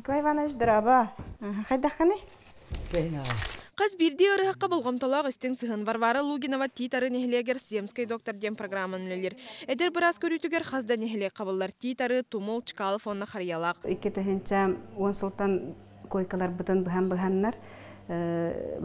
Николай Иванович, дорообо. Хайдаххыный? Хас биирдии ыарыһахха болҕомтолоох истиҥ сыһыан Варвара Лугинова Тиит Ары нэһилиэгэр Земскэй доктор диэн программаны үлэлиир. Эдэр быраас көрүүтүгэр хас да нэһилиэк хабыллар Тиит Ары, Тумул, Чкалов уонна Харыйалаах. 2010 сылтан койкаларбытын быһан быһаннар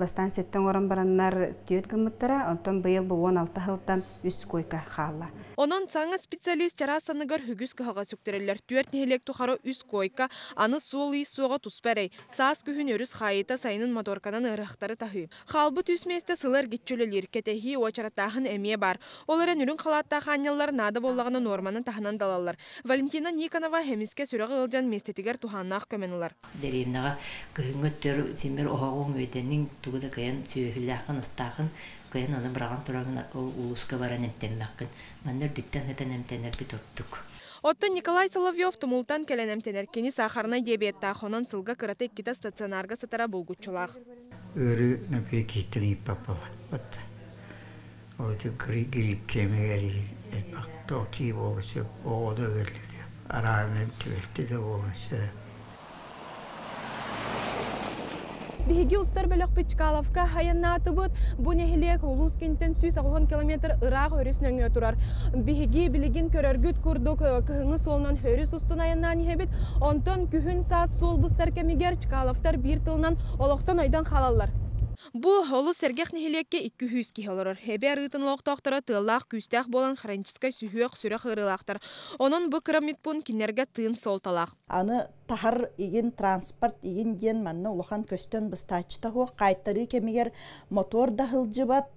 бастаан сэттэ оҥорон бараннар түөрт гыммыттара, онтон быйыл бу 16 сылтан үс койка хаалла. Онон саҥа специалист чараас санныгар үгүс кыһалҕа сүктэриллэр. Түөрт нэһилиэк тухары үс койка, аны суол-иис суоҕа туспа эрэй. Саас-күһүн өрүс хаайыыта сайынын моторканан ыарыһахтары таһыы. Хаалбыт үс миэстэ сылы эргиччи үлэлиир, кэтэһии, уочараттааһын эмиэ баар. Ол эрэн үрүҥ халааттаах аанньаллар наада буоллаҕына нуорманы таһынан далаллар. Валентина Никонова эмискэ сүрэҕэ ыалдьан миэстэтигэр туһааннаах көмөнү ылар. Дэриэбинэҕэ кыһыҥҥы өттүгэр симмэр оһоҕуҥ, үөдэниҥ тугу да кыайан сүөһүлээххин, астааххын кыайан ону быраҕан тураҥын ол улууска баран эмтэммэххин. Манна үрдүттэн сытан эмтэнэрбит ордук. Оттон Николай Соловьев Тумултан кэлэн эмтэнэр. Кини саахарнай диабеттаах, онон сылга кырата иккитэ стационарга сытара булгуччулаах. Ыарыы напиэ киһиттэн ыйыппаппалаппат. Ол грипп кэмигэр элбэх токии буолуон сөп, оҕо да ыалдьыа, арааһын түбэлтэ да буолуон сөп. Биһиги устар бөлөхпүт Чкаловка айаннаатыбыт. Бу нэһилиэк улуус киинтэн 180 километр ыраах өрүс нөҥүө турар. Биһиги билигин көрөргүт курдук кыһыҥҥы суолунан өрүс устун айаннаан иһэбит. Онтон күһүн саас суол быстар кэмигэр Чкаловтар биир тылынан олохтон ойдон хаалаллар. Бу олус сэргэх нэһилиэккэ 200 киһи олорор. Эбэ арыытын олохтоохторо тыаллаах күүстээх буолан хроническай сүһүөх, сүрэх ыарыылаахтар. Онон бу кыра медпуун кинилэргэ тыын суолталаах. Аны таһар игин транспорт игин диэн манна улахан көстөн быстааччыта суох хаайтарыы кэмигэр мотор да сылдьыбат,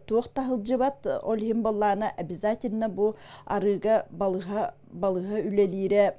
туох да сылдьыбат, ол иһин боллаана обязательно бу арыыга балыһа балыһа үлэлиирэ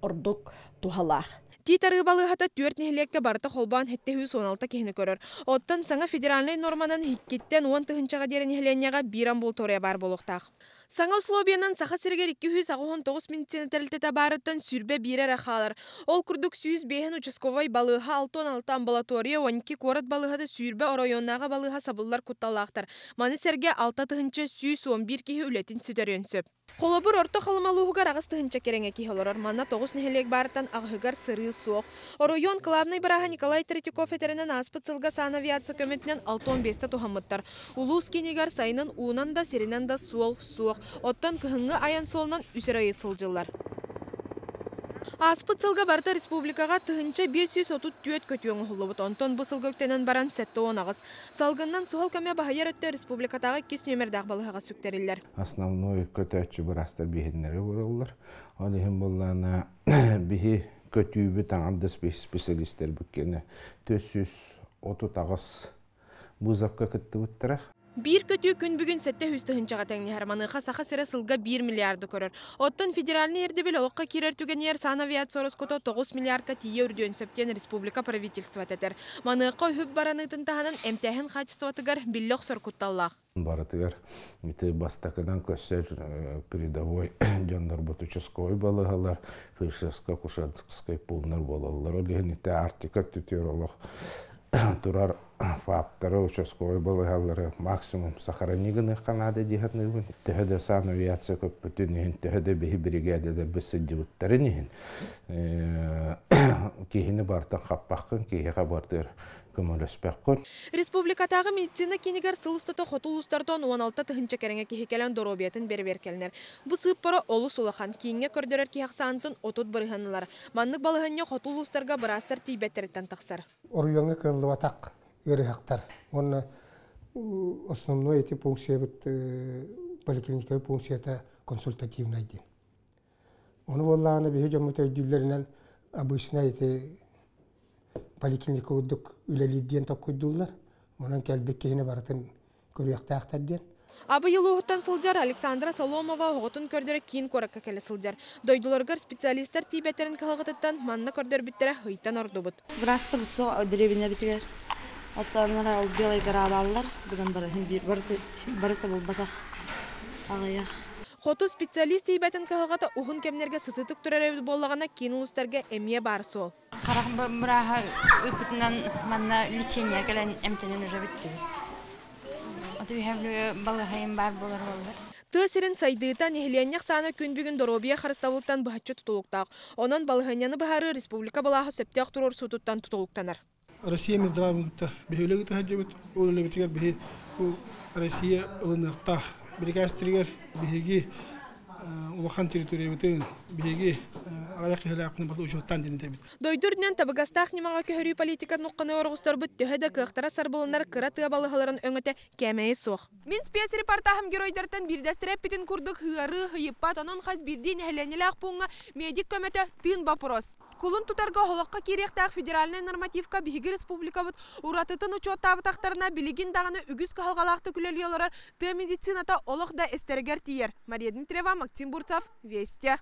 ордук туһалаах. Тиит арыы балыыһата түөрт нэһилиэккэ барыта холбоон 716 киһини көрөр. Оттон саҥа федеральнай нуорманан иккиттэн уон тыһыынчаҕа диэри нэһилиэнньэҕэ биир амбулатория баар буолуохтаах. Саҥа условиянан Саха сиригэр 289 медицина тэрилтэтэ баарыттан сүүрбэ биирэ эрэ хаалар. Ол курдук 105 участковай балыыһа, 66 амбулатория, 12 куорат балыыһата, 20 оройуоннааҕы балыыһа сабыллар кутталлаахтар. Маны сэргэ 6111 киһи үлэтин сүтэриэн сөп. Холобур, Орто Халыма улууһугар 8 тыһыынча кэриҥэ киһи олорор. Манна тоҕус нэһилиэк баарыттан аҕыһыгар сырыы суох. Оройуон кылаабынай бырааһа Николай Третьяков этэринэн, ааспыт сылга санавиация көмөтүнэн 65-тэ туһаммыттар. Улуус киинигэр сайынын уунан да, сиринэн да суол суох. Оттон кыһыҥҥы айан суолунан үс эрэ ый сылдьыллар. Ааспыт сылга барыта республикаҕа 1534 көтүү оҥоһуллубут. Онтон бу сылга үктэнэн баран 78. Салгынынан суһал көмө баһыйар өттө республикатааҕы иккис нүөмэрдээх балыыһаҕа сүктэриллэр. Основной көтөөччү быраастар биһиннэри бараллар. Ол иһин буоллаана биһи көтүүбүт аҥардас специалистэрбит кэнэ 438 вызовка кыттыбыттара. Биир көтүү күн бүгүн 700 тыһыынчаҕа тэҥнэһэр. Маныаха Саха сирэ сылга 1 миллиарды көрөр. Оттон федеральнай ирдэбил олоххо киирэр түгэнигэр санавиация ороскуота 9 миллиардка тиийэ үрдүөн сөп диэн республика правительствота этэр. Маныаха үп бараныытын таһынан эмтээһин хаачыстыбатыгар биллэ охсор кутталлаах. Барытыгар ити бастакынан көрсөр передовой дьоннорбут участковай балыыһалар, фельдшерско-акушерскай пууннар буолаллар. Ол иһин ити Арктика өттүтүгэр олох турар ФАПтары, участковай балыыһалары максимум сохрани гыныахха наада дии саныыбын. Төһө да санавиация көппүтүн иһин, төһө да биһи биригээдэлэрбит сылдьыбыттарын иһин, киһини барытын хаппаххын, киһиэхэ барытыгар көмөлөспөккүн. Республикатааҕы медицина киинигэр сыл устата хоту улуустартан 16 тыһыынча кэриҥэ киһи кэлэн доруобуйатын бэрэбиэркэлэнэр. Бу сыыппара олус улахан, кииҥҥэ көрдөрөр киһи ахсаанытын 30% ылар. Маннык балаһыанньа хоту улуустарга быраастар тиийбэттэриттэн тахсар. Оройуоҥҥа кыаллыбатах ыарыһахтар уонна основной эти функциябыт поликлиниковай функцията консультативнай диэн. Ону буоллаҕына биһи дьоммут өйдүүллэринэн обычно ити поликлиника курдук үлэлиир диэн толкуйдууллар. Онон кэлбит киһини барытын көрүөхтээхтэр диэн. Абый улууһуттан сылдьар Александра Соломова оҕотун көрдөрө киин куоракка кэлэ сылдьар. Дойдуларыгар специалистар тиийбэттэрин кыһалҕатыттан манна көрдөрбүттэрэ ыйтан ордубут. Быраастар суох дэриэбинэбитигэр. Оттон ол Белай гора бааллар. Бүгүн барыһын биир барыта булбатах аҕыйах. Хоту специалист тиийбэтин кыһалҕата уһун кэмнэргэ сытыытык турар эбит буоллаҕына, киин улуустарга эмиэ баар суол. Харах бырааһа ыыппытынан манна лечение кэлэн эмтэнэн уже бүттүбүт. Аты үһэ балыһайым баар буолар буоллар. Тыа сирин сайдыыта, нэһилиэнньэ ахсаана күн бүгүн доруобуйа харыстабылыттан быһаччы тутулуктаах. Онон балаһыанньаны быһаарыы республика былааһа сөптөөх туруорсуутуттан тутулуктанар. Россия Минздравын кытта биһи үлэ ыыта сылдьабыт. Ол үлэбитигэр биһи бу Россия ылыныахтаах бирикээстэригэр биһиги улахан территориябытын, биһиги аҕыйах киһилээхпитин барытын учуоттаан диэн этэбит. Дойду үрдүнэн табыгастаах ньымаҕа көһөрүү политикатын ухханы оҕустарбыт төһө да кыахтара сарбылыннар, кыра тыа балыыһаларын өҥөтө кээмэйэ суох. Мин спецрепортажым геройдартан биирдэстэрэ эппитин курдук, ыарыы ыйыппат, онон хас биирдии нэһилиэнньэлээх пууҥҥа медик көмөтө тыын боппуруос. Кулун тутарга олоххо киириэхтээх федеральнай нормативка биһиги республикабыт уратытын учуоттаабатахтарына, билигин даҕаны үгүс кыһалҕалаахтык үлэлии олорор тыа медицината олох да эстэригэр тиийэр. Мария Дмитриева, Максим Бурцев, Вести.